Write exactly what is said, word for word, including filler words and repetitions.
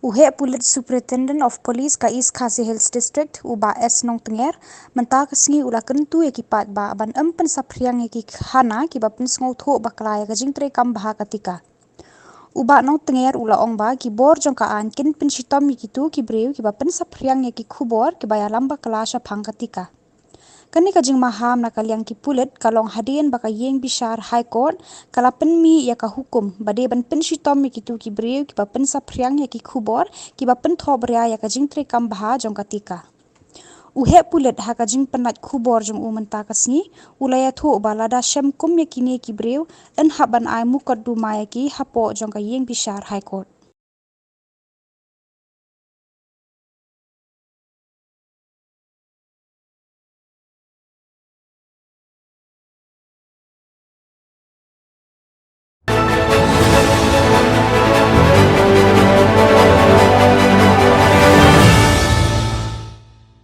U heh pulit Superintendent of Police ka East Khasi Hills District, u Bah S Nongtnger, mynta ka sngi u la kyntu ïa ki paidbah ban ym pynsaphriang ïa ki khana kiba pynsngewthuh bakla ïa ka jingtrei kam bha ka tika. U Bah Nongtnger u la ong ba ki bor jong ka aiñ kin pynshitom ïa kito ki briew kiba pynsaphriang ïa ki khubor kiba ïalam bakla shaphang ka tika. Kane ka jingmaham na ka liang ki pulit ka long hadien ba ka ïing bishar High Court ka la pynmih ïa ka hukum ba dei ban pynshitom ïa kito ki briew kiba pynsaphriang ïa ki khubor kiba pynthop ria ïa ka jingtrei kam bha jong ka tika. U heh pulit ha ka jingpynlait khubor jong u mynta ka sngi u la ïathuh ba lada shem kum ïa kine ki briew yn hap ban ai mukotduma ïa ki hapoh jong ka ïing bishar High Court.